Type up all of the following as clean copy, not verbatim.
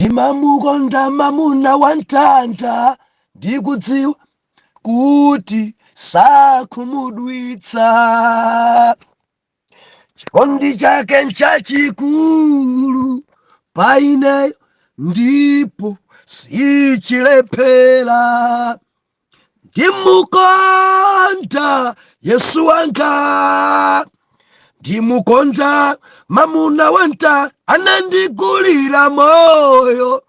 Ndimamukonda mamuna wa mtanda, ndikudziwa kuti sakhumudwitsa. Chikondi chake nchachikulu pa ineyo ndipo sichilephera. Ndimukonda Yesu wanga, ndimukonda mamuna wanta, anandigulira moyo,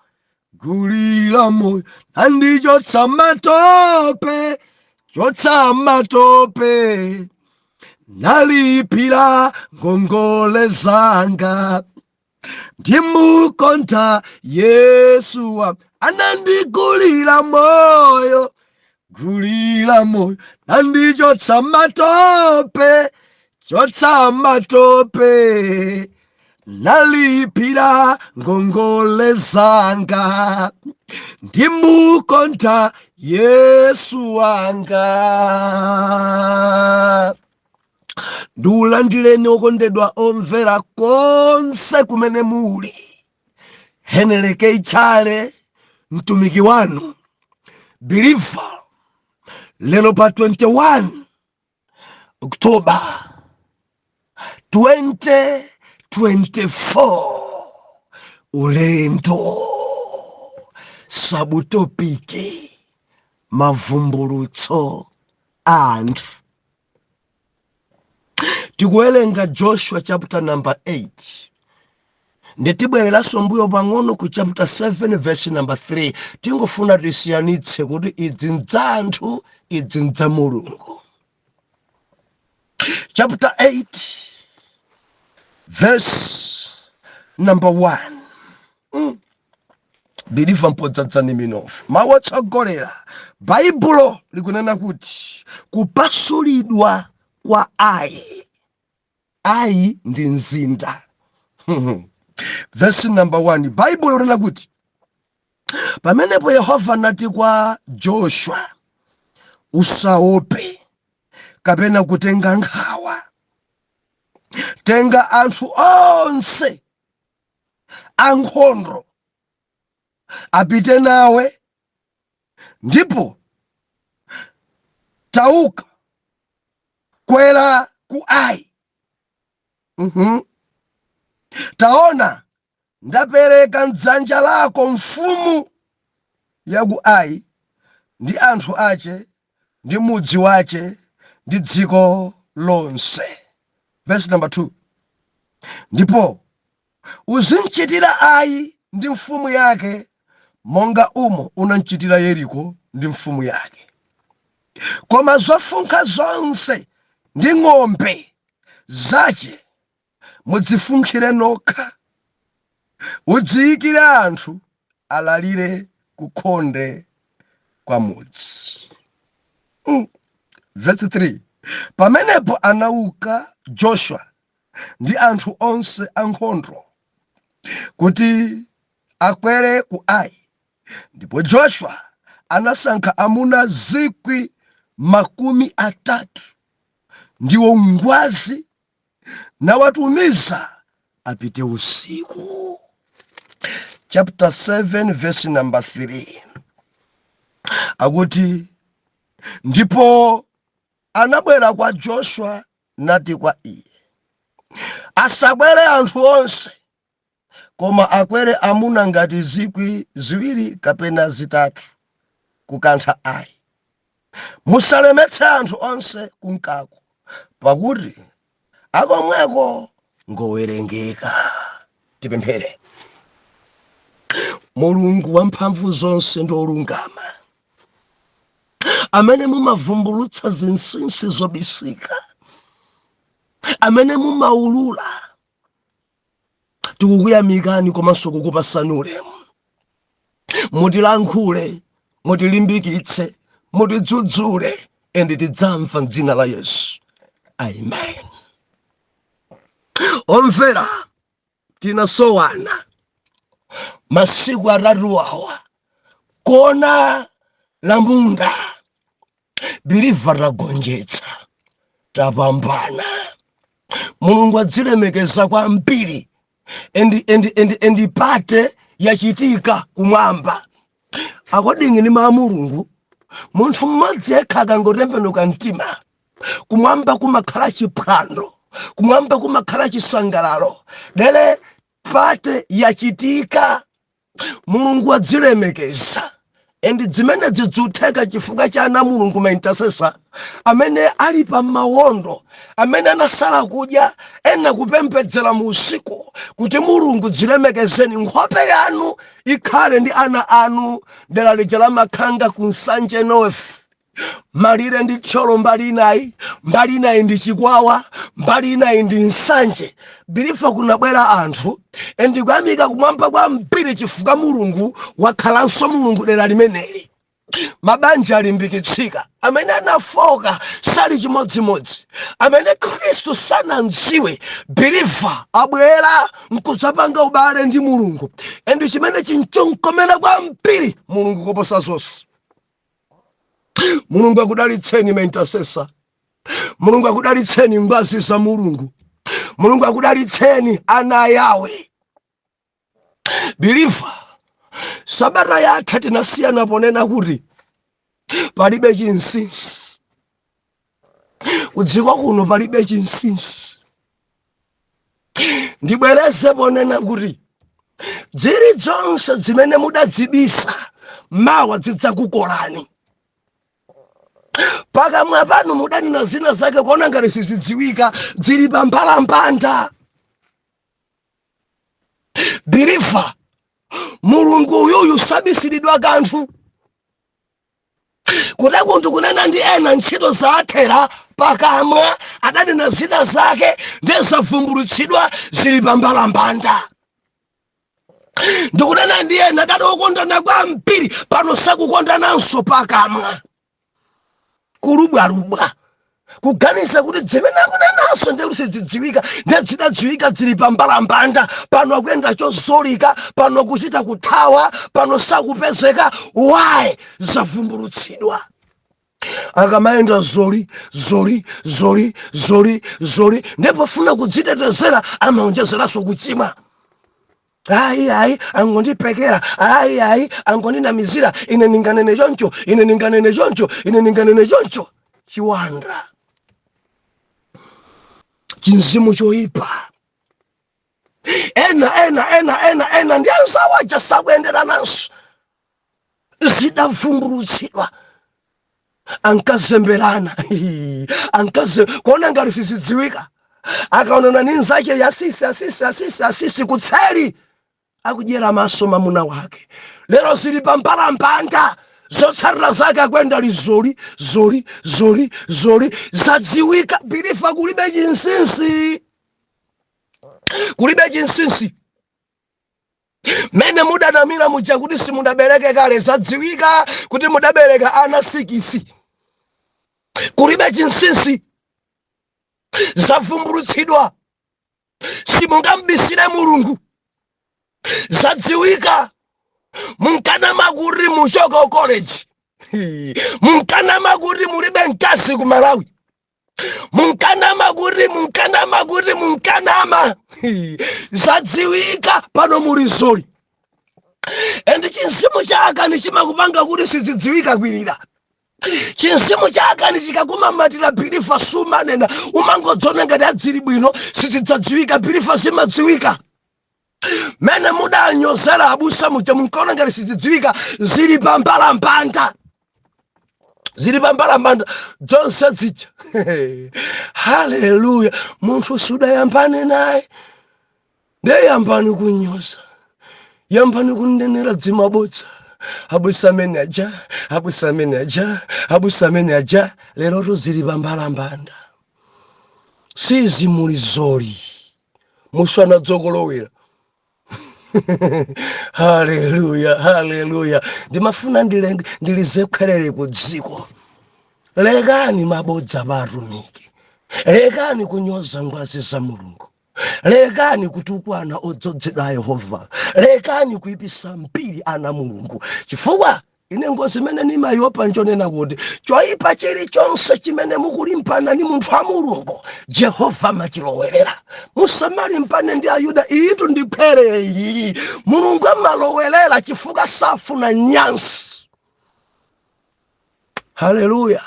gulira moyo, andichotsa matope, chotsa matope, nalipira ngongole zanga. Ndimukonda Yesu wa anandigulira moyo, gulira moyo, nandichotsa matope, chotsa matope, nalipira ngongole zanga. Ndimukonda Yesu wanga. Ndiulandireni okondedwa omvera konse kumene muli. Henry K. Chale, mtumiki wanu believer, lero pa 21 October 2024, ulendo subtopic mavumbulutso anthu. Tikuwerenga Joshua chapter number 8, nditibwereranso mbuyo pang'ono ku chapter 7 verse number 3. Tingofuna tisiyanitse kuti idzi nza anthu, idzi nza Mulungu. Chapter 8 verse number 1. Believer, mpodzadzani minofu. Mawu otsogolera, Baibulo likunena kuti kupasulidwa kwa Ai. Ai ndi mzinda. Verse number 1, Baibulo likunena kuti pamenepo Yehova anati kwa Joshua, "Usaope kapena kutenga nkhawa. Tenga anthu onse ankhondo apite nawe, ndipo tauka, kwera ku Ai. Taona, ndapereka mdzanja lako mfumu ya ku Ai ndi anthu ache ndi mudzi wache ndi dziko lonse." Verse number 2, "Ndipo uzimchitira Ai ndi mfumu yake monga umo unamchitira Yeriko ndi mfumu yake. Koma zofunkha zonse ndi ng'ombe zache mudzifunkhire nokha. Udziyikire anthu alalire kukhonde kwa mudzi." Verse 3, "Pamenepo anauka Joshua ndi anthu onse ankhondo kuti akwere ku Ai, ndipo Joshua anasankha amuna 30,000 ndiwo ngwazi, nawatumiza apite usiku." Chapter 7 verse number 3 akuti, "Ndipo anabwera kwa Joshua nati kwa iye, 'Asakwere anthu onse, koma akwere amuna ngati 2,000 kapena 3,000 kukantha Ai. Musalemetse anthu onse kunkako, pakuti akomweko ngowerengeka.'" Tipemphere. Mulungu wamphamvu zonse ndi olungama, amene mumavumbulutsa zinsinsi zobisika, amene mumaulula, tikukuyamikani komanso kukupasani ulemu. Mutilankhule, mutilimbikitse, mutidzudzule, and tidzamva mdzina la Yesu, amen. Omvera, tinasowana masiku 3 awa kona la munda. Believer, tagonjetsa, tapambana. Mulungu adzilemekeza kwambiri and party Yachitika kumwamba. According ndi mawu a Mulungu, munthu mmodzi yekha akangotembenuka mtima, kumwamba kumakhala chiphwando, kumwamba kumakhala chisangalalo. Dere party yachitika, Mulungu adzilemekeza. And zimene zidzutheka chifukwa cha ana Mulungu, ma intercessor amene ali pa mawondo, amene anasala kudya, ena kupembedzera mu usiku kuti Mulungu dzilemekezeni, nkhope yanu ikhale ndi ana anu. Dera lija la Makhanga ku Nsanje North, malire ndi Thyolo mbali inayi, mbali inayi ndi Chikwawa, mbali inayi ndi Nsanje. Believer, kunabwera anthu, and kuyamika kumwamba kwambiri chifukwa Mulungu wakhalanso Mulungu dera limeneli. Mabanja alimbikitsika, amene anafoka sali chimodzimodzi, amene Khristu sanamdziwe, believer, abwera nkudzapanga ubale ndi Mulungu, and chimene chinchonkomera kwambiri Mulungu koposa zonse. Mulungu akudalitseni ma intercessor, Mulungu akudalitseni ngwazi za Mulungu, Mulungu akudalitseni ana yawe. Believer, sabata yatha tinasiyana ponena kuti palibe chinsinsi kudziko kuno, palibe chinsinsi. Ndibwereze ponena kuti dziri zonse zimene mudadzibisa, mawa zidzakukolani. Pakamwa panu mudanena zina zake kuona ngati sizidziwika, zili pa mbalambanda. Believer, Mulungu uyuyu sabisiridwa kanthu. Kudakuntu kunena ndi ena ntchito zathera pakamwa, adanena zina zake ndizavumbulutsidwa, zili pa mbalambanda. Ndikunena ndi ena adati okondana kwambiri, pano sakukondananso pakamwa, kulubwalubwa, kuganiza kuti zimene akunenaso ndekuti sizidziwika, ndezidadziwika, zili pa mbalambanda. Pano akuyenda chozolika, pano kuchita kuthawa, pano sakupezeka. Why? Zavumbulutsidwa. Akamayenda zoli zoli zoli zoli zoli, ndipo funa kudzitetezera amaonjezeranso kuchimwa. Ayi ayi, angondipekera, ayi ayi, angondinamizira, ine ndinganene choncho, ine ndinganene choncho, ine ndinganene choncho. Chiwanda, chinzimu choyipa. Ena ena ena ena ena ndi anzawo aja sakuyenderananso, zidavumbulutsidwa. Ankazemberana, ankaze kuona ngati sizidziwika. Akaonana ni nzake, yasisi asisi asisi asisi, kutseli akudyera maso mamuna wake. Lero zili pa mbalambanda, zotsatira zake akuyenda lizoli zoli zoli zoli, zadziwika. Believer, kulibe chinsinsi, kulibe chinsinsi. Mene mudanamira muja kuti simudabereke kale, zadziwika kuti mudabereka ana 6. Kulibe chinsinsi, zavumbulutsidwa, simungambisire Mulungu, zadziwika. Munkanama kuti muchoka college, munkanama kuti mulibe mkazi ku Malawi, munkanama kuti, munkanama kuti, munkanama, zadziwika. Pano muli zoli, and chinzimu cha Akani chimakupanga kuti sizidziwika. Kwirira chinzimu cha Akani chikakumamatira, believer, sumanena, umangodzona ngati adzili bwino, sizidzadziwika. Believer, zimadziwika. Mene mudanyozera abusa muja, munkaona ngati sizidziwika, zili pa mbalambanda, zili pa mbalambanda zonse zija. Haleluya! Munthu sudayambane naye, ndiye yambani kunyoza, yambani kunenera dzimabodza, abusa amene aja, abusa amene aja, abusa amene aja. Lero zili pa mbalambanda, sizimuli zoli muswana dzokolowera. Haleluya, haleluya! Ndimafuna ndilize khwerere ku dziko. Lekani mabodza pa atumiki, lekani kunyoza ngwazi za Mulungu, lekani kutukwana odzozedwa a Yehova, lekani kuyipisa mbiri ana Mulungu, chifukwa Ine ngozi imene nimayopa nchonena kuti choyipa chilichonse chimene mukulimbana ni munthu wa Mulungu, Jehova amachilowerera. Musamalimbane ndi Ayuda, iyitu ndi phwere iyi. Mulungu amalowerera chifukwa safuna nyansi. Haleluya!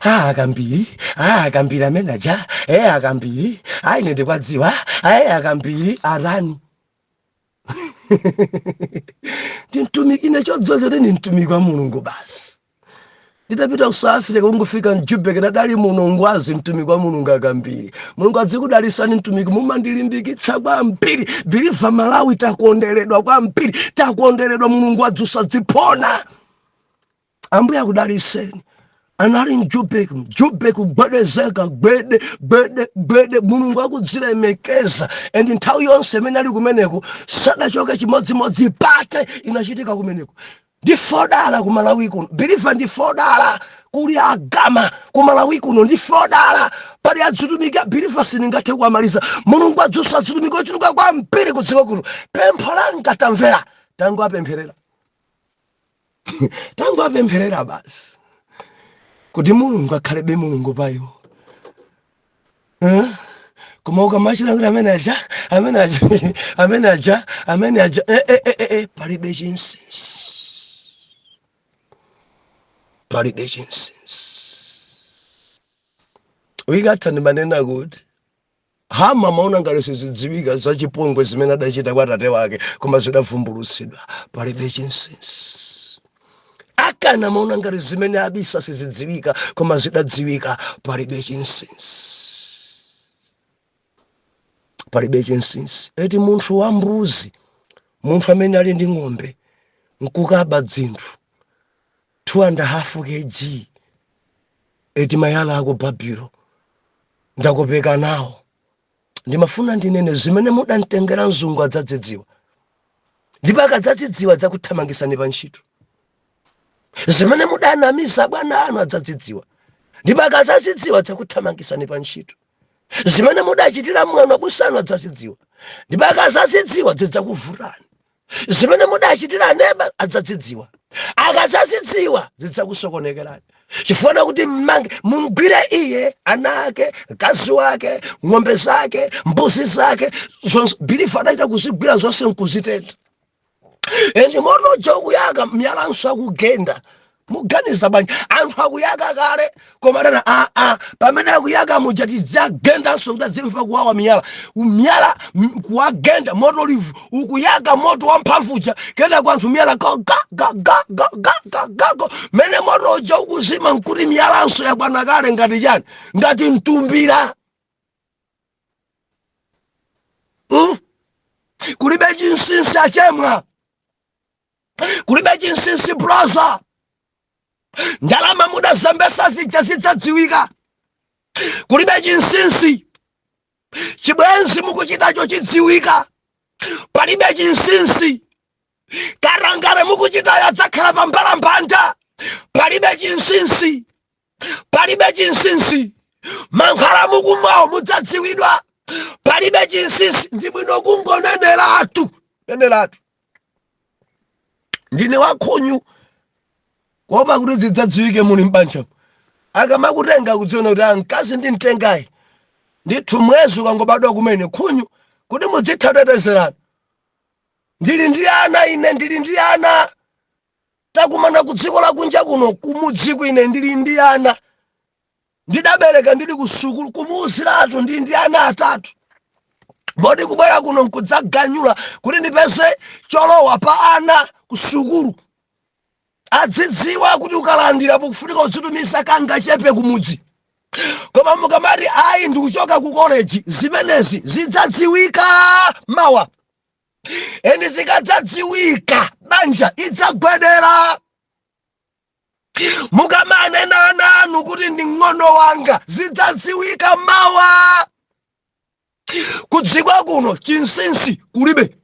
Ah, akambiri, ah, akambiri amene aja, akambiri, ah, ine ndikwadziwa, akambiri arani. Ndi mtumiki, ine chodzoza kuti ndi mtumiki wa Mulungu basi. Nditapita ku South Africa, kungofika mJubek, nadali muno ngwazi, mtumiki wa Mulungu akambiri. Mulungu adzikudalisani mtumiki, mumandilimbikitsa kwambiri. Believer Malawi takonderedwa kwambiri, takonderedwa. Mulungu adzusa dziphona. Ambuye akudaliseni. Anali mJubek, mJubek kugwedezeka, gwede gwede gwede. Mulungu akudzilemekeza, and nthawi yonse imene ali kumeneko sadachoke. Chimodzimodzi party inachitika kumeneko. Ndi fodala ku Malawi kuno, believer, ndi fodala. Kuli agama ku Malawi kuno, ndi fodala. Pali adzitumiki, believer, sindingathe kuwamaliza. Mulungu adzusa adzitumiki ochuluka kwambiri ku dziko kuno. Pempho langa, tamvera, tangoapempherera, tangoapempherera basi kuti Mulungu akhalebe Mulungu pa iwo, eh? Koma ukamachita kuti amene aja, amene aja, amene aja, amene aja, eh, eh, eh, eh, eh, palibe chinsinsi, palibe chinsinsi. Wikatha ndimanena kuti Hamu amaona ngati sizidziwika zachipongwe zimene adachita kwa tate wake, koma zidavumbulutsidwa. Palibe chinsinsi. Akana amaona ngati zimene abisa sizidziwika, koma zidadziwika. Palibe chinsinsi, palibe chinsinsi. Eti munthu wa mbuzi, munthu amene ali ndi ng'ombe nkukaba dzinthu 2.5 kg, eti mayala aku Babilo. Ndakopeka nawo. Ndimafuna ndinene, zimene mudamtengera mzungu adzadzidziwa, ndipo akadzadzidziwa adzakuthamangisani pa ntchito. Zimene mudanamiza bwana anu adzadzidziwa, ndipo akadzazidziwa adzakuthamangisani pa ntchito. Zimene mudachitira mwano abusa anu adzazidziwa, ndipo akadzazidziwa zidzakuvutani. Zimene mudachitira aneba adzazidziwa, akadzazidziwa zidzakusokonekerani. Chifukwa kuti mmange, mungwire iye, ana ake, mkazi wake, ng'ombe zake, mbuzi zake zonse, believer, adachita kuzigwira zonse nkuzitentha. And moto uja ukuyaka, myalanso akugenda. Muganiza bwanji? Anthu akuyaka kale, koma dana aa pamene akuyaka muja tidzagendanso kuti adzimva kuwawa miyala, miyala kuwagenda. Moto livu ukuyaka, moto wamphamvu uja. Kenako anthu miyala ga ga ga ga ga ga ga ga ga. Mene moto uja ukuzima nkuti miyalanso yakwana kale ngati chani, ngati mtumbira. Kulibe chinsinsi achemwa, kulibe chinsinsi brother. Ndalama mudazembesa zija zidzadziwika. Kulibe chinsinsi. Chibwenzi mukuchitacho chidziwika. Palibe chinsinsi. Katangale mukuchitayo adzakhala pambalambanda. Palibe chinsinsi, palibe chinsinsi. Mankhwala mukumwawo mudzadziwidwa. Palibe chinsinsi. Ndi bwino kungoneneratu, neneratu, ndine wakhunyu, kuopa kuti zidzadziwike muli m'banja. Akamakutenga kudziona kuti mkazi ndi mtengayi ndithu, mwezi ukangobadwa kumene khunyu, kuti mudzitha kutetezerana. Ndili ndi ana, ine ndili ndi ana. Takumana ku dziko lakunja kuno, kumudziko ine ndili ndi ana. Ndidabereka ndili ku sukulu, kumuuziratu ndili ndi ana atatu. Moti kubwera kuno nkudzaganyula kuti ndipeze cholowa pa ana ku sukulu, adzidziwa kuti ukalandira pokufunika udzitumiza kangachepe kumudzi. Koma mukamati ayi, ndikuchoka ku koleji, zimenezi zidzadziwika mawa. And zikadzadziwika banja idzagwedera. Mukamanena ana anu kuti ndi ng'ono wanga, zidzadziwika mawa. Kudziko kuno chinsinsi kulibe.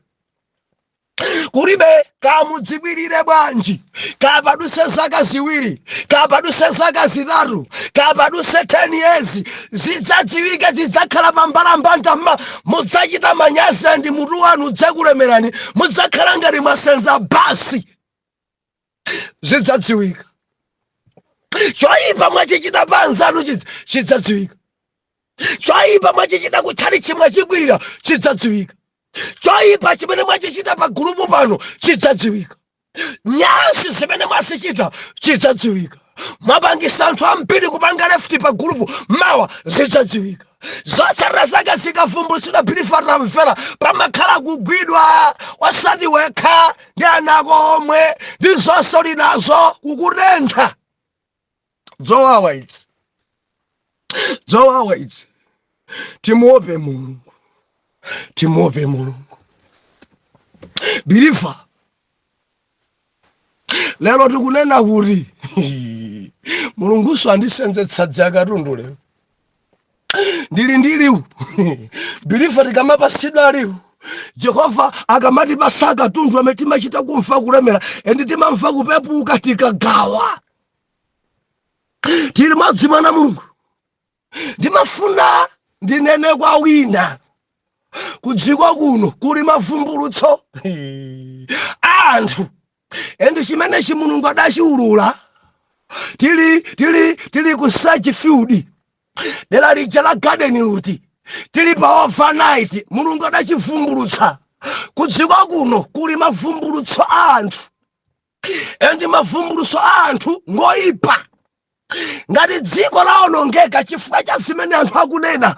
Kulibe kamudzikwirire bwanji, kapaduse zaka 2, kapaduse zaka 3, kapaduse 10 years, zidzadziwika, zidzakhala pambalambanda. Mma mudzachita manyazi and mutu wanu udzakulemerani, mudzakhala ngati mwasenza basi. Zidzadziwika. Choyipa mwachichita pa anzanu chidzadziwika. Choyipa mwachichita kutchalichi, mwachikwirira, chidzadziwika. Choyipa chimene mwachichita pa gulupu pano chidzadziwika. Nyansi zimene mwazichita chidzadziwika. Mwapangisa anthu ambiri kupanga left pa gulupu, mawa zidzadziwika. Zotsatira zake zikavumbulutsidwa, believer tamvera, pamakhala kugwidwa, osati wekha, ndi ana ako omwe ndi zonse uli nazo, kukutentha. Zowawa izi, zowawa izi. Timuope Mulungu, timuope Mulungu. Believer, lero tikunena kuti Mulunguso andisenzetsa dzakatundu lero, ndili ndi liwu. Believer, tikamapasidwa liwu, Jehova akamatipasa katundu amene timachita kumva kulemera and timamva kupepuka tikagawa. Tili madzi, mwana Mulungu. Ndimafuna ndinene kwa wina kudziko kuno, kuli mavumbulutso anthu and chimenechi Mulungu adachiulula tili ku Sedgefield, dera lija la Garden Route, tili pa overnight. Mulungu adachivumbulutsa. Kudziko kuno kuli mavumbulutso a anthu and mavumbulutso a anthu ngoyipa. Ngati dziko lawonongeka chifukwa cha zimene anthu akunena,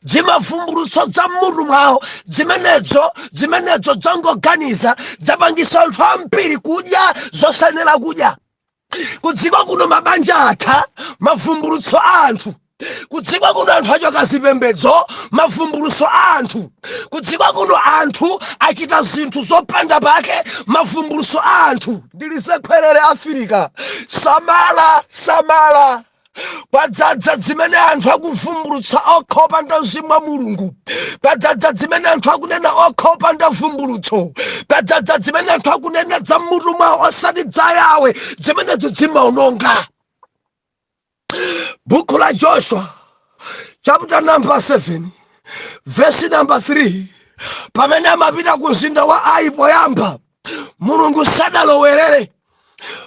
zimavumbulutso za mmutu mwawo zimenedzo zangoganiza, zapangisa anthu ambiri kudya zosayenera kudya. Kudziko kuno mabanja atha, mavumbulutso a anthu. Kudziko kuno anthu achoka zipembedzo, mavumbulutso a anthu. Kudziko kuno anthu achita zinthu zopanda pake, mavumbulutso a anthu. Ndilisekhwerere Afirika, samala, samala. Kwadzadza zimene anthu akuvumbulutsa okha opanda mzimu wa Mulungu. Kwadzadza zimene anthu akunena okha opanda vumbulutso. Kwadzadza zimene anthu akunena za mmutu mwawo, osati za Yawe. Zimenezo zimaononga. Buku la Joshua, chapter number 7, verse number 3, pamene amapita ku mzinda wa Ai poyamba, Mulungu sadalowerere.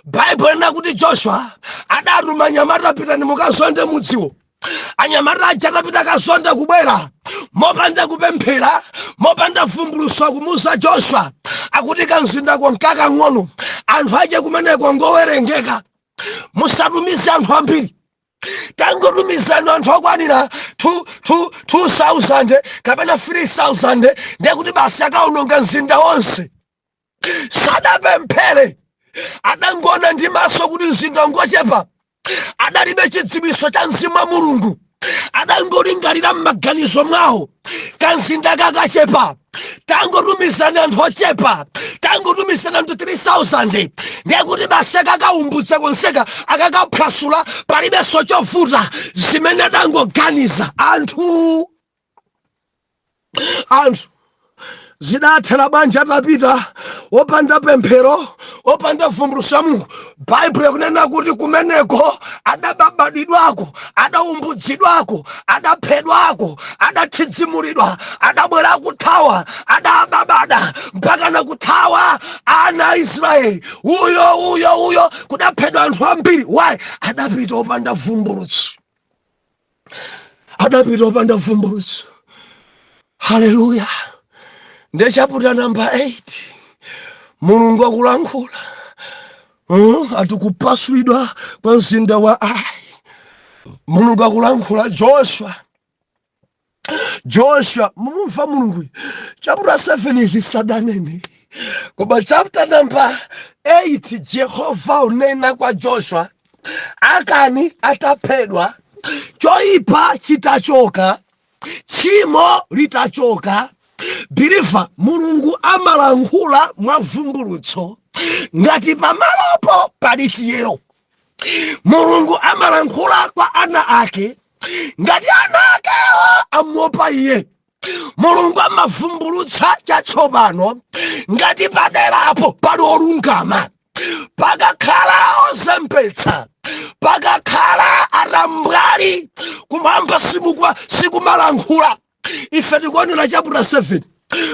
Baibulo lina kuti Joshua adatuma anyamata, "Pitani mukazonde mudziwo." Anyamata aja atapita kazonda, kubwera mopanda kupemphera, mopanda vumbulutso, kumuza Joshua akuti, "Kamzindako nkakang'ono, anthu ache kumeneko ngowerengeka, musatumize anthu ambiri, tangotumizani anthu okwanira 2000 kapena 3000, ndiye kuti basi akaononga mzinda wonse." Sadapemphere, adangona ndi maso kuti mzinda ngochepa. Adalibe chidziwitso cha mzimu wa Mulungu, adangolingalira m'maganizo mwawo, "Kamzinda kakachepa, tangotumizani anthu ochepa, tangotumizani anthu 3000, ndiye kuti basi akakaumbutsa konseka, akakaphwasula, palibenso chovuta." Zimene adangoganiza anthu zidathera bwanji? Atapita wopanda pemphero, wopanda vumbulutso ya Mulungu, Baibulo yakunena kuti kumeneko adababadidwako, adaumbutsidwako, adaphedwako, adathidzimulidwa, adabwera kuthawa, adababada mpaka na kuthawa ana a Israeli. Uyo, uyo, uyo, kudaphedwa anthu ambiri. Why? Adapita wopanda vumbulutso, adapita wopanda vumbulutso. Haleluya! Ndiye chapter number 8, Mulungu akulankhula, ati kupasulidwa kwa mzinda wa Ai. Mulungu akulankhula, "Joshua, Joshua." Mumumva Mulungu. Chapter 7 izi sadanene, koma chapter number 8, Jehova unena kwa Joshua Akani ataphedwa, choyipa chitachoka, tchimo litachoka. Believer, Mulungu amalankhula mwa vumbulutso ngati pamalopo pali chiyero. Mulungu amalankhula kwa ana ake ngati ana akewo amuopa iye. Mulungu amavumbulutsa chatsopano ngati paderapo pali olungama. Pakakhala ozembetsa, pakakhala atambwali, kumwamba sikumalankhula. Ife tikuonera chapter 7,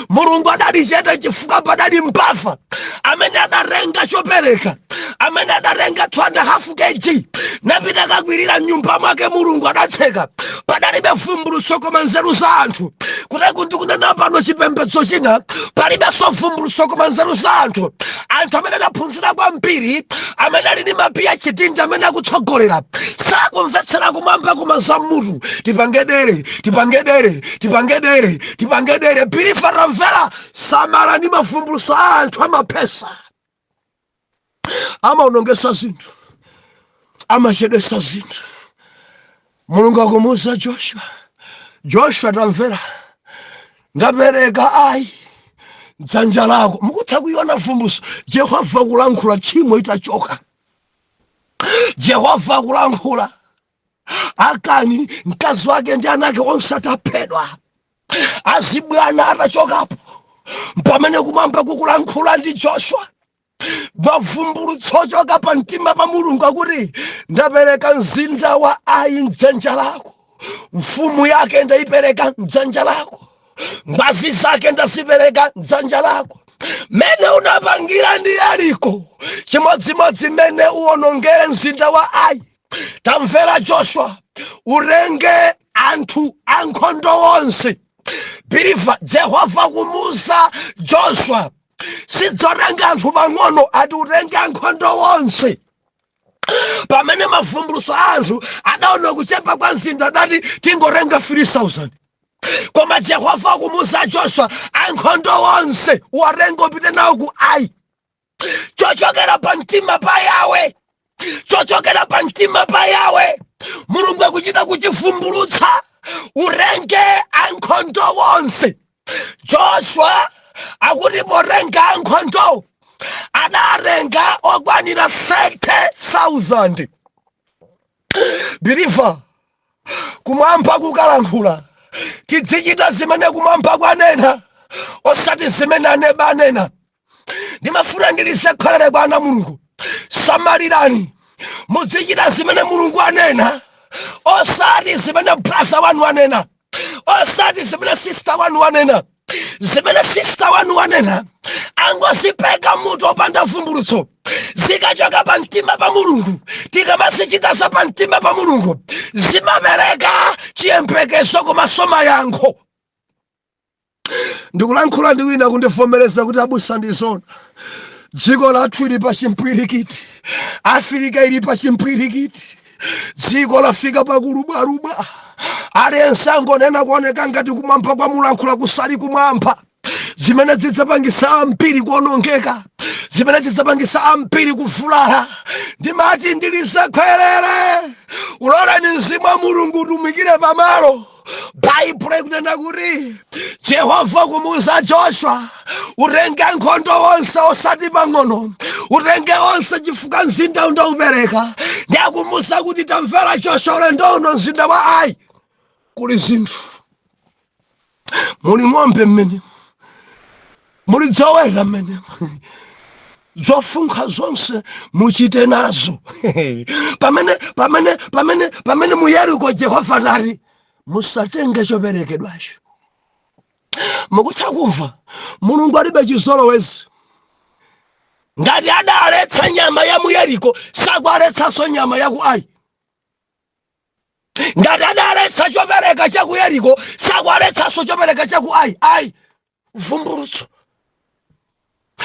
Mulungu adali chete chifukwa padali mbava amene adatenga chopereka, amene adatenga 2.5 kg napita kakwirira mnyumba mwake. Mulungu adatseka, padalibe vumbulutso koma nzeru za anthu. Kuti ndikunena pano, chipembedzo china palibenso vumbulutso koma nzeru za anthu. Anthu amene adaphunzira kwambiri, amene ali ndi ma PhD ndi amene akutsogolera, sakumvetsera kumwamba koma za mutu. Tipange dere, tipange dere, tipange dere, tipange dere. Believer, tamvera, samala ndi mavumbulutso a anthu. Amapesa, amaonongesa zinthu, amachedwesa zinthu. Mulungu akumuuza Joshua, "Joshua, tamvera, ndapereka Ai dzanja lako." Mukutha kuiona vumbulutso? Jehova kulankhula tchimo itachoka. Jehova kulankhula Akani, mkazi wake ndi ana ake onse ataphedwa, azibwana atachokapo, pamene kumwamba kukulankhula ndi Joshua, mavumbulutso ochoka pa mtima pa Mulungu akuti, "Ndapereka mzinda wa Ai mdzanja lako, mfumu yake ndayipereka mdzanja lako, ngwazi zake ndazipereka mdzanja lako. Mene unapangira ndi Yeriko, chimodzimodzi mene uwonongere mzinda wa Ai. Tamvera Joshua, urenge anthu ankhondo onse." Believer, Jehova kumuza Joshua, sidzotenga anthu pang'ono, ati utenge ankhondo onse. Pamene mavumbulutso a anthu adaona kuchepa kwa mzinda, adati tingotenga 3000, koma Jehova kumuza Joshua, ankhondo onse uwatenge, upite nawo ku Ai. Chochokera pa mtima pa Yawe, chochokera pa mtima pa Yawe, Mulungu akuchita kuchivumbulutsa, urenge ankhondo wonse. Joshua akuti potenga ankhondo, adatenga okwanira 30,000. Believer, kumwamba kukalankhula, tidzichita zimene kumwamba kwanena, osati zimene aneba anena. Ndimafuna ndilisekhalere kwa ana Mulungu, samalirani, mudzichita zimene Mulungu anena, osati zimene brother wanu anena, osati zimene sister wanu anena. Zimene sister wanu anena angozipeka mutu opanda vumbulutso. Zikachoka pa mtima pa Mulungu, tikamazichita za pa mtima pa Mulungu, zimapereka chiyembekezo komanso mayankho. Ndikulankhula ndi wina kundivomereza kuti, "Abusa, ndizona, dziko lathu ili pa chimpwirikiti, Afirika ili pa chimpwirikiti, dziko lafika pakulubwalubwa, aliyense angonena, kuoneka ngati kumwamba kwamulankhula kusali kumwamba," zimene zidzapangisa ambiri kuonongeka, zimene zidzapangisa ambiri kuvulala. Ndimati ndilisekhwerere, uloleni mzimu wa Mulungu utumikire pamalo. Baibulo ikunena kuti Jehova kumuuza Joshua, "Utenge ankhondo onse, osati pang'ono, utenge onse chifukwa mzinda ndaupereka." Ndi akumuuza kuti, "Tamvera Joshua, ulendo uno mzinda wa Ai kuli zinthu, muli ng'ombe mmene, muli zoweta mmene, zofunkha zonse muchite nazo." Pamene mu Yeriko Jehova nati, "Musatenge choperekedwacho." Mukutha kumva? Mulungu alibe chizolowezi. Ngati adaletsa nyama ya mu Yeriko, sakualetsanso nyama ya ku Ai. Ngati adaletsa chopereka cha ku Yeriko, sakualetsanso chopereka cha ku Ai. Ai, vumbulutso.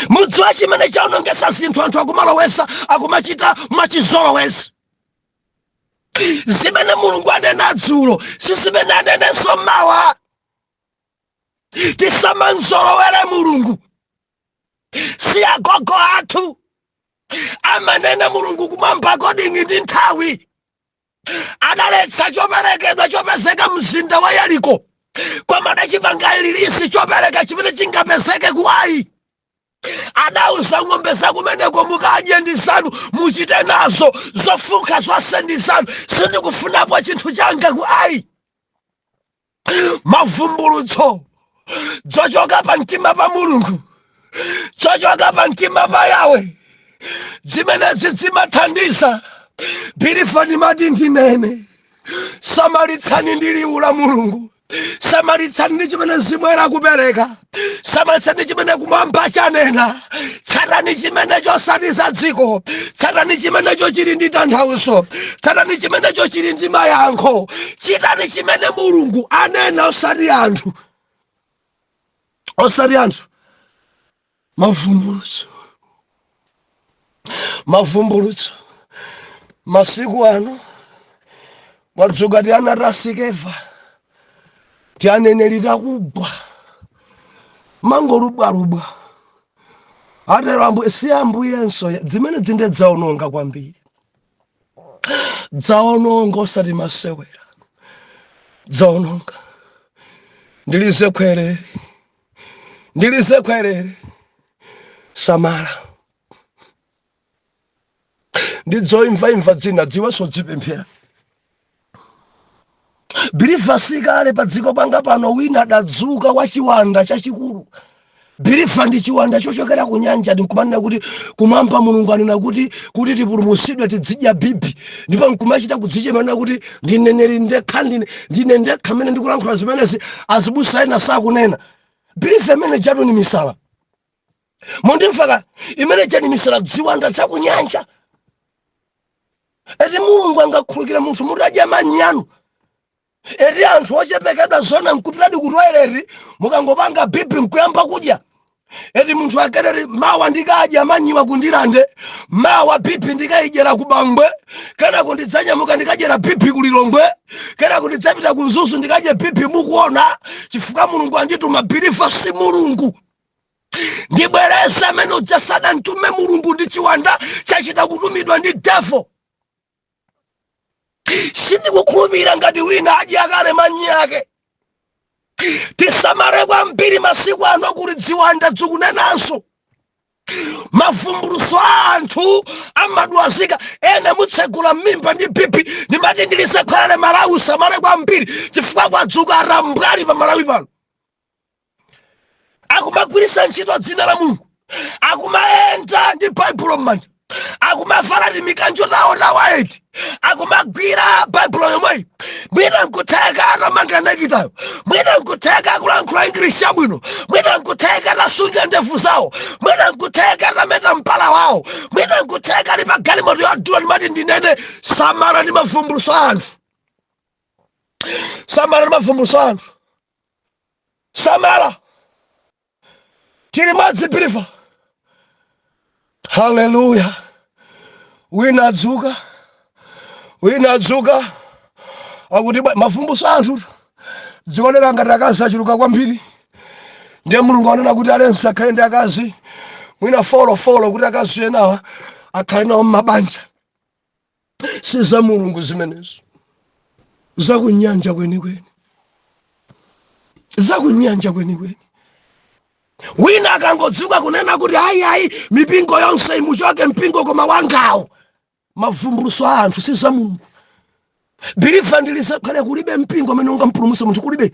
Mudziwa chimene chaonongesa zinthu? Anthu akumalowesa, akumachita mwachizolowezi. Zimene Mulungu anena dzulo si zimene anenenso mawa. Tisamanzolowere Mulungu, si agogo athu amanena. Mulungu kumwamba according ndi nthawi adaletsa choperekedwa chopezeka mzinda wa Yeriko, koma adachipanga release chopereka chimene chingapezeke ku Ai. Adauza, "Ng'ombe zakumeneko mukadye ndi zanu, muchite nazo, zofunkha zonse ndi zanu, sindikufunapo chinthu changa ku Ai." Mavumbulutso dzochoka pa mtima pa Mulungu, chochoka pa mtima pa Yawe, zimenezi zimathandiza. Believer, ndimati ndinene, samalitsani ndi liwu la Mulungu, samalitsani ndi chimene zimwera kupereka, samalitsani ndi chimene kumwamba chanena. Tsatani chimenecho, osati za dziko. Tsatani chimenecho chili ndi tanthauzo, tsatani chimenecho chili ndi mayankho. Chitani chimene Mulungu anena, osati anthu, osati anthu. Mavumbulutso, mavumbulutso. Masiku ano wadzuka ti ana tasikeva, ti aneneri takugwa, mangolubwalubwa, atero ambuye, si ambuyenso. Zimene zinde dzaononga kwambiri, dzaononga osati masewera, dzaononga. Ndilize khwerere, ndilize khwerere. Samala ndidzoimvaimva dzina, dziwenso dzipemphera. Believer, sikale pa dziko panga pano wina adadzuka wa chiwanda chachikulu. Believer, ndi chiwanda chochokera ku nyanja. Ndikumanena kuti kumwamba Mulungu anena kuti tipulumutsidwe tidzidya bibi, ndipo nkumachita kudzichemana kuti ndineneri ndekha, ndine ndekha amene ndikulankhula zimenezi, azibusa ena sakunena. Believer, imene jatu ni misala. Mundimvaka? Imene jani misala, dziwanda zakunyanja. Eti Mulungu angakhulukire munthu mutadya manyi anu? Eti anthu ochepekedwa zona nkupitadi ku toilet, mukangopanga bibi nkuyamba kudya? Eti munthu akereri, mawa ndikadya manyiwa kundilande, mawa bibi ndikayidyera ku Bangwe, kenako ndidzanyamuka ndikadyera bibi ku Lilongwe, kenako ndidzapita ku Mzuzu ndikadye bibi, mukuona, chifukwa Mulungu andituma. Believer, si Mulungu. Ndibwereze, amene udzasada mtume Mulungu, ndi chiwanda chachita kutumidwa ndi devil. Sindikukhulupirira ngati wina adya kale manyi ake. Tisamale kwambiri, masiku ano kuli dziwanda dzikunenanso. Mavumbuluso a anthu amadwazika, ena mutsegula m'mimba ndi bibi. Ndimati ndilisekhwelere, Malawi, usamale kwambiri chifukwa kwadzuka arambwali pa Malawi pano, akumagwiritsa ntchito dzina la Mulungu, akumayenda ndi Baibulo m'manja, akumavala ti mikanjo tawo tawaiti, akumagwira Baibulo yomweyi. Mwina nkutheka atamanga nekitayo, mwina nkutheka akulankhula English yabwino, mwina nkutheka atasunga ndevu zawo, mwina nkutheka atameta mpala wawo, mwina nkutheka ali pa galimoto yodula. Ndimati ndinene, samala ndi mavumbuluso a anthu, samala ndi mavumbuluso a anthu, samala. Tili madzi, believer. Haleluya! Wina adzuka, wina adzuka akuti mavumbuluso a anthu dzioneka ngati akazi achuluka kwambiri, ndiye Mulungu anena kuti alense akhale ndi akazi mwina four four, kuti akazi enawa akhale nawo mmabanja. Si za Mulungu zimenezo, zakunyanja kwenikweni, zakunyanja kwenikweni. Wina akangodzuka kunena kuti ayi, ayi, mipingo yonse imuchoke mpingo koma wangawo, mavumbuluso a anthu, si za Mulungu. Believer, ndilisekhwele, kulibe mpingo amene ungampulumutse munthu, kulibe,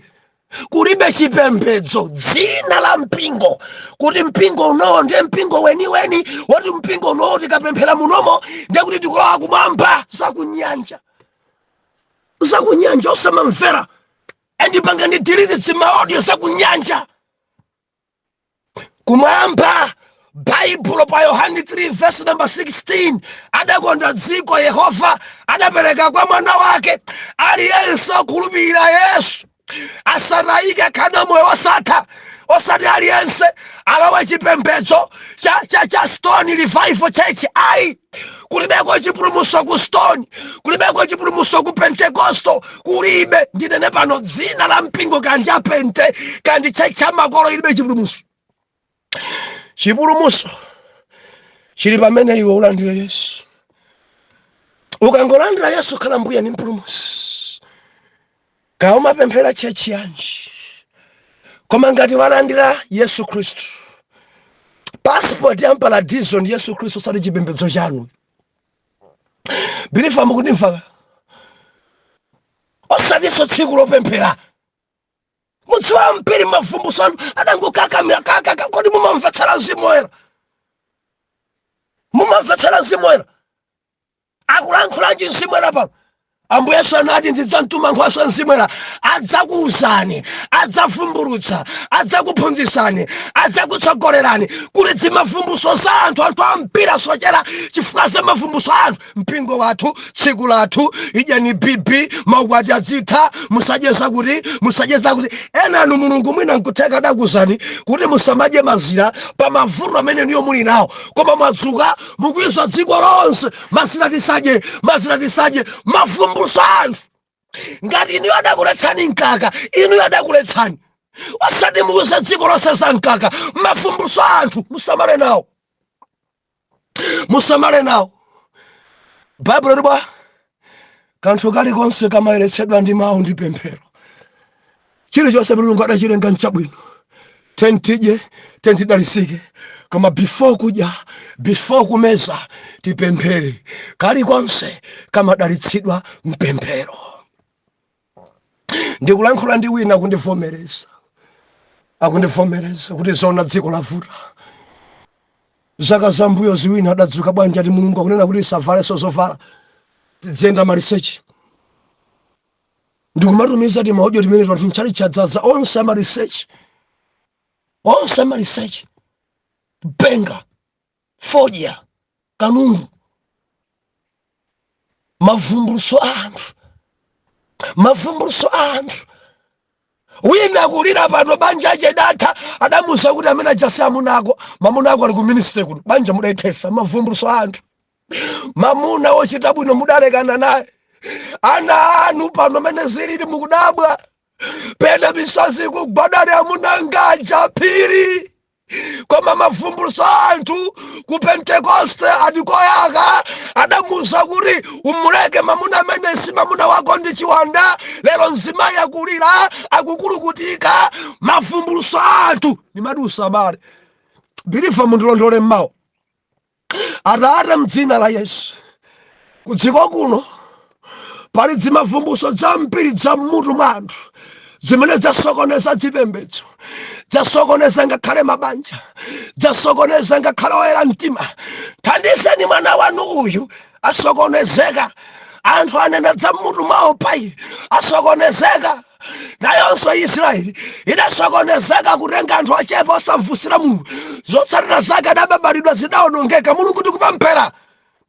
kulibe chipembedzo, dzina la mpingo kuti mpingo unowo ndiye mpingo weniweni, woti mpingo unowo tikapemphera munomo ndiye kuti tikulowa kumwamba. Zakunyanja, zakunyanja, osamamvera. Andipanga ndi delete zima audio, zakunyanja. Kumwamba, Baibulo pa Yohani 3 verse number 16, adakonda dziko Yehova, adapereka kwa mwana wake, aliyense okhulupirira Yesu asatayike, akhale moyo wosatha. Osati aliyense alowe chipembedzo cha Stone Revival Church, ayi. Kulibeko chipulumutso ku Stone, kulibeko chipulumutso ku Pentecostal, kulibe. Ndinene pano, dzina la mpingo kanja Pente kandi church cha makolo ilibe chipulumutso. Chipulumutso chili pamene iwe ulandire Yesu. Ukangolandira Yesu khala mbuye ndi mpulumutsi, kaya umapemphera church yanji, koma ngati walandira Yesu Khristu, passport ya mparadizo ndi Yesu Khristu, osati chipembedzo chanu. Believer, mukundimva? Osatinso tsiku lopemphera. Mudziwa mpiri mavumbulutso anu adangokakamira kakaka. Kodi mumamvetsera Mzimu Woyera? Mumamvetsera Mzimu Woyera? Akulankhulanji Mzimu Woyera pano? Ambuye Yesu anati, "Ndidzamtuma Nkhoswe, Mzimu Woyera, adzakuwuzani, adzavumbulutsa, adzakuphunzitsani, adzakutsogolerani." Kuli dzimavumbulutso za anthu. Anthu ampira sochera chifukwa za mavumbulutso a anthu. Mpingo wathu, tsiku lathu, idyani bibi, maukwati adzitha, musadye zakuti, musadye zakuti. Ena anu Mulungu mwina nkutheka adakuzani kuti musamadye mazira pa mavuto amene niyo muli nawo, koma mwadzuka mukuyuza dziko lonse, "Mazira tisadye, mazira tisadye." Mavumbulutso a anthu. Ngati inuyo adakuletsani mkaka, inuyo adakuletsani, osati mukuza dziko lonse za mkaka. Mavumbulutso a anthu, musamale nawo, musamale nawo. Baibulo libwa kanthu kalikonse kamayeretsedwa ndi mawu ndi pemphero. Chilichonse Mulungu adachilenga nchabwino. Tentidye, tentidalisike, koma before kudya, before kumeza, tipemphere. Kalikonse kamadalitsidwa mpemphero. Ndikulankhula ndi wina, akundivomereza, akundivomereza kuti zona dziko lavuta. Zaka zambuyo ziwina adadzuka bwanji, ati Mulungu akunena kuti tisavalenso zovala, tidziyenda maliseche. Ndikumatumiza ti ma audio timene anthu ntchalichadzaza onse amaliseche, onse amaliseche, penga, fodya, kanundu. Mavumbulutso a anthu, mavumbulutso a anthu. Wina kulira pano, banja achedatha, adamuza kuti amene ajasi amunako, mamuna ako ali ku ministry kuno, banja mudaithesa. Mavumbulutso a anthu. Mamuna wochita bwino mudalekana naye, ana anu pano mene zilili mukudabwa, pena misozi kugwadali, amuna ngaja phiri. Koma mavumbulutso a anthu. Ku Pentekoste adikoyaka adamuza kuti umuleke mamuna amene si mamuna wako, ndi chiwanda. Lero mzimayi akulira, akukulukutika. Mavumbulutso a anthu. Nimati usamale, believer. Mundilondole mmawa. Atate, mdzina la Yesu, kudziko kuno pali dzimavumbulutso zambiri za mmutu mwa anthu zimene zasokoneza zipembedzo, zasokoneza ngakhale mabanja, zasokoneza ngakhale oyera mtima. Thandizeni mwana wanu uyu, asokonezeka. Anthu anena za mmutu mwawo payi, asokonezeka. Nayonso Israeli idasokonezeka, kutenga anthu achepa osamvusira Mulungu. Zotsatira zake adababalidwa, zidawonongeka. Mulungu, ndikupemphera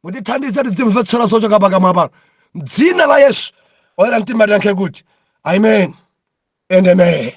mutithandize tidzimvetsera zochoka pakamwa pano, mdzina la Yesu. Oyera mtima tiyankhe kuti amen and amen.